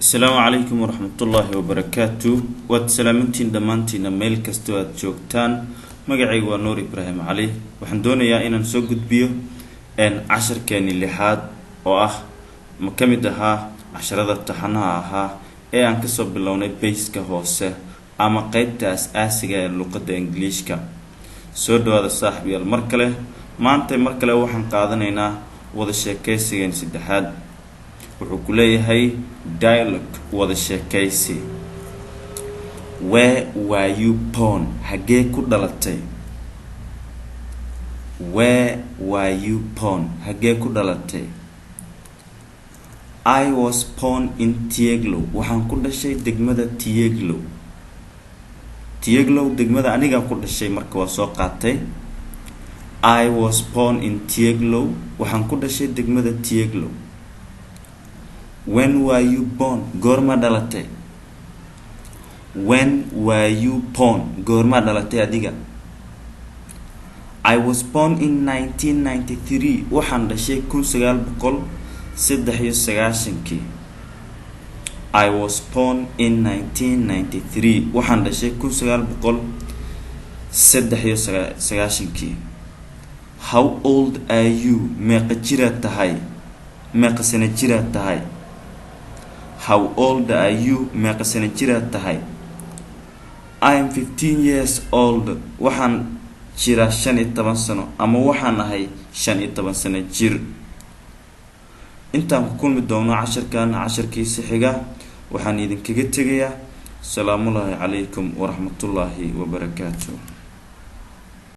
Asalaamu calaykum waraxmatullaahi wabarakaatu. Waad salaamantiin dhammaantiina meel kastoo aad joogtaan. Magacaygu waa Nuur Ibraahim Cali. Waxaan doonayaa inaan soo gudbiyo casharkeeni lixaad oo ah ma ka mid ahaa casharada taxanaha ahaa ee aan kasoo bilownay base-ka hoose ama qeybta as-aasiga ee luqadda Ingiliishka. Soo dhawaada, saaxiibyaal, mar kale. Maanta mar kale waxaan qaadanaynaa wada sheekaysigeen saddexaad. Wuxuu ku leeyahay dialogue, wada sheekaysi. Where were you born? Xaggee ku dhalatay? Where were you born? Xaggee ku dhalatay? I was born in Tieglow. Waxaan ku dhashay degmada Tieglow. Tieglow degmada anigaa ku dhashay, marka waa soo qaatay. I was born in Tieglow. Waxaan ku dhashay degmada Tieglow. When were you born? Goorma dhalatay? When were you born? Goormaa dhalatay adiga? I was born in 1993. Waxaan dhashay 1993-kii. I was born in 1993. Waxaan dhashay 1993-kii. How old are you? Meeqa jiraad tahay? Meeqa sano jiraad tahay? How old are you? Meeqa sano jiraad tahay? I am 15 years old. Waxaan jiraa 15 sano ama waxaan ahay 15 sano jir. Intaan ku kulmi doono casharkan casharkiisa xiga, waxaan idinkaga tegayaa salaamullaahi calaykum waraxmatullaahi wabarakaatu.